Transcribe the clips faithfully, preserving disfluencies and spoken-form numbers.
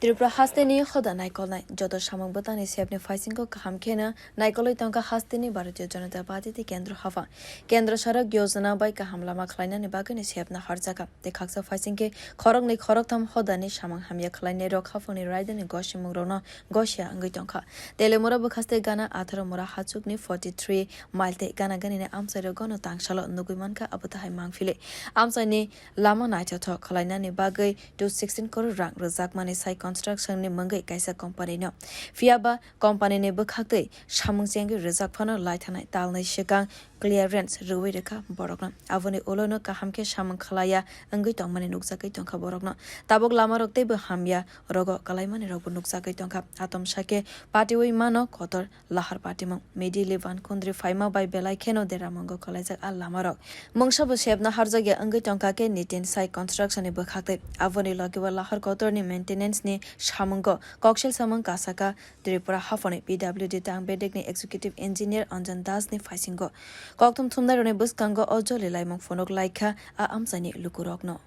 Tripura hasteni hoda naikolnai joto samung bwtangni sepni phaisingo kaham kheno naikolwi tongkha hasteni Bharatiya Janata Party tei Kendra haphang. Kendra sarak yojana bai kaham lama khlainani bagwino sepna harjakha. Tei khaksa phaising khe khoroknwi khoroktham hodani samung hamya khlainai rok haphangni raidani gosimungrokno gosia wngwi tongkha. Telemura bwkhaste gana atharo mura hachukni forty three mile tei gana ganini amchairokno tangsalo nugwi mankha abo tahai mangphili. Amchaini lama naithothok khlainani bagwi two sixteen crore rang rwjakmani sai construction ni mungwi kaisa company no. Phiya ba company ni bwkhaktwi samung chengwi rwjak phano lai thanai talnwi swkang clearance rwui rwkha borokno. Aboni uloino kaham khe samung khlaiya wngwi tongmani nukjagwi tongkha borokno. Tabuk lamarok teibo hamya rogo kalaimani rokbo nukjagwi tongkha. Atom sakhe patiui mano kotor lahar patimung. Midi Liban kundri phaima bai belai kheno deramungo kalaijak a lamarok. Mungsa bo sepna harjakya wngwi tongkha khe nitin sai construction ni bwkhaktwi. Aboni loge bo lahar kotorni maintenance ni samungo koksil samung kasaka Tripura haphangni P W D tang bedekni executive engineer Anjan Das ni phaisingo. Kokthum thumnairokni bwskango o joli laimung phunuk laikha a amchaini lukurokno.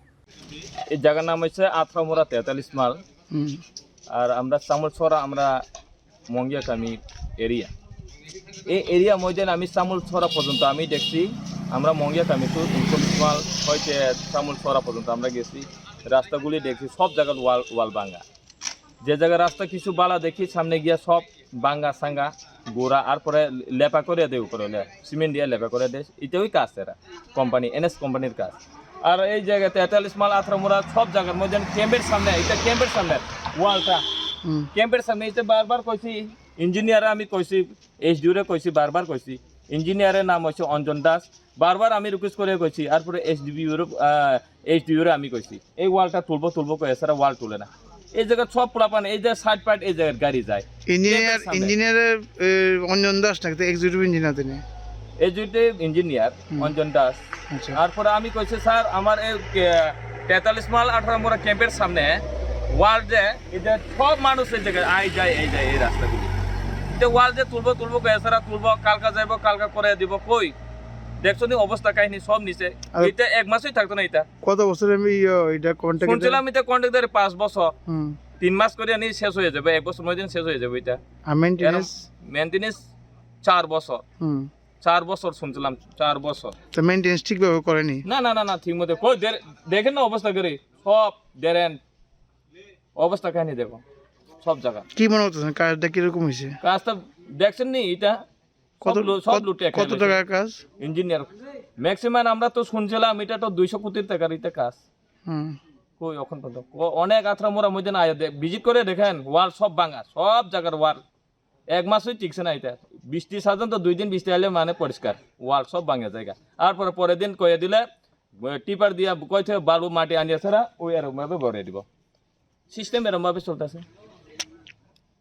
এই জায়গার নাম হচ্ছে আথরামুড়া তেতাল্লিশ মাইল। হুম। আর আমরা চামুলছড়া, আমরা মঙ্গিয়া কামি এরিয়া। এই এরিয়া মধ্যে আমি চামুলছড়া পর্যন্ত আমি দেখছি, আমরা মঙ্গিয়া কামি তো ঊনচল্লিশ মাইল হইতে চামুলছড়া পর্যন্ত আমরা গেছি, রাস্তাগুলি দেখছি, সব জায়গার ওয়াল, ওয়াল ভাঙা। যে জায়গায় রাস্তা কিছু বালা দেখি, সামনে গিয়া সব ভাঙ্গা সাঙ্গা, গোড়া, আর পরে লেপা করে দেয় উপরে, লে-, সিমেন্ট দিয়ে লেপা করে দেয়। এটাই কাজ এরা, কোম্পানি, এনএস কোম্পানির কাজ। আর এই জায়গাতে তেতাল্লিশ মাইল আথরামুড়া সব জায়গার মধ্যে ক্যাম্পের সামনে, এটা ক্যাম্পের সামনে ওয়ালটা, হুম। ক্যাম্পের সামনে এটা বারবার কইছি, ইঞ্জিনিয়ার আমি কইছি, এসডিও রে কইছি, বারবার কইছি। ইঞ্জিনিয়ারের নাম হচ্ছে অঞ্জন দাস। বারবার আমি রিকোয়েস্ট করে কইছি, আর পরে এসডিপিও রে, আহ, এসডিও রে আমি কইছি, এই ওয়ালটা তুলবো, তুলবো কই, এছাড়া ওয়াল তুলে না। এই জায়গা সব পোলাপান, এই যে সাইড পাইট, এই জায়গার গাড়ি যায়। ইঞ্জিনিয়ার, এটার সামনে। ইঞ্জিনিয়ারের, এ, অঞ্জন দাস নাকি? তো এক্সিকিউটিভ ইঞ্জিনিয়ার তিনি? এক্সিকিউটিভ ইঞ্জিনিয়ার হুম। অঞ্জন দাস। আচ্ছা। তারপরে আমি কইছি, "স্যার, আমার এই, এ, তেতাল্লিশ মাইল আঠারো মোড়া ক্যাম্পের সামনে ওয়াল যে, এই যে সব মানুষ এই জায়গায় আই যায়, এই যায়, এই রাস্তাগুলি। যে ওয়াল যে তুলবো, তুলবো কই, এছাড়া তুলবো, কালকা যাইবো, কালকা করে দিব, কই?" দেখছো নি অবস্থা কাহিনী সব নিচে। আর এটা এক মাসই থাকতো না এটা। কত বছর আমি ইয়ে, এটা কন্ট্রাক্ট? শুনছিলাম এটা কন্ট্রাক্ট ধরে পাঁচ বছর। হুম। তিন মাস করে আনি শেষ হয়ে যাবে, এক বছর নয় দিন শেষ হয়ে যাবে এটা। আর মেইনটেনেন্স? এরম মেইনটেনেন্স চার বছর। হুম। চার বছর শুনছিলাম, চার বছর। তো মেইনটেনেন্স ঠিকভাবে করেনি? না, না, না, না, ঠিক মতো। কই দের-, দেখেন না অবস্থা করে, সব ডেড এন্ড অবস্থা কাহিনী দেখো, সব জায়গা। কি মনে হচ্ছে কাজটা কিরকম হয়েছে? কাজটা দেখছেন নি এটা? সব কত, লু-, সব কত, লুটে কত খেয়ে টাকার কাজ? ইঞ্জিনিয়ার। ম্যাক্সিমাম আমরা তো শুনছিলাম এটা তো দুইশো কোটির টাকার এটা কাজ। হুম। কই এখন পর্যন্ত? ও-, অনেক আত্রা মোরা মধ্যে না আয়া দে-, ভিজিট করে দেখেন, ওয়াল সব ভাঙা, সব জায়গার ওয়াল। এক মাসই টিকছে না এটা। বৃষ্টি সাধারণত দুই দিন বৃষ্টি আইলে মানে পরিষ্কার, ওয়াল সব ভাঙা জায়গা। আর পরে পরের দিন কয়ে দিলে, এ, টিপার দিয়া কই থেকে বালু মাটি আনিয়ে ছাড়া ওই এরকম ভাবে ভরে দিব। সিস্টেম এরকম ভাবে চলতেছে।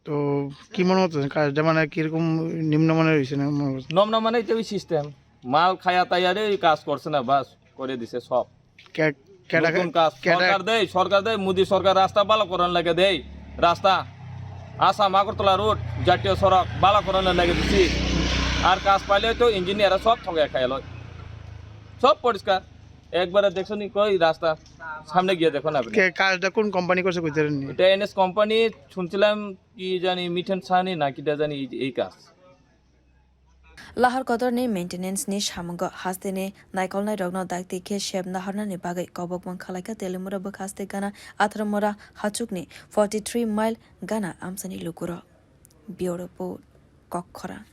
তো কি মনে হচ্ছে কাজটা মানে কিরকম নিম্নমানের হয়েছে না মনে হচ্ছে? নমনা মানে এটা ওই সিস্টেম, মাল খায়া তাইয়ারে ওই কাজ করছে না, বাস করে দিছে সব। কে-, কেডা-, নতুন কাজ কেডা-, সরকার দেয়, সরকার দেয়, মোদি সরকার রাস্তা ভালো করার লাগে দেয়, রাস্তা আসাম আগরতলা রোড জাতীয় সড়ক ভালো করার লাগে দিছি। আর কাজ পাইলে তো ইঞ্জিনিয়ার সব ঠগে খাইল, সব পরিষ্কার। একবারে দেখছো নি কই রাস্তা? সামনে গিয়ে দেখো না আপনি। কে কাজটা কোন কোম্পানি করছে কইতে পারেননি? এটা এনএস কোম্পানি, শুনছিলাম কি জানি মিঠেন সানি না কিটা জানি এই, এই কাজ। Lahar kotorni maintenance ni samungo hasteni naikolnairokno dakti khe sep naharnani bagwi kobokma khwlaikha Telemura bwkhaste gana Atharmura hachukni forty three mile gana amchaini lukurok. Bureau Report, Kokkhorang.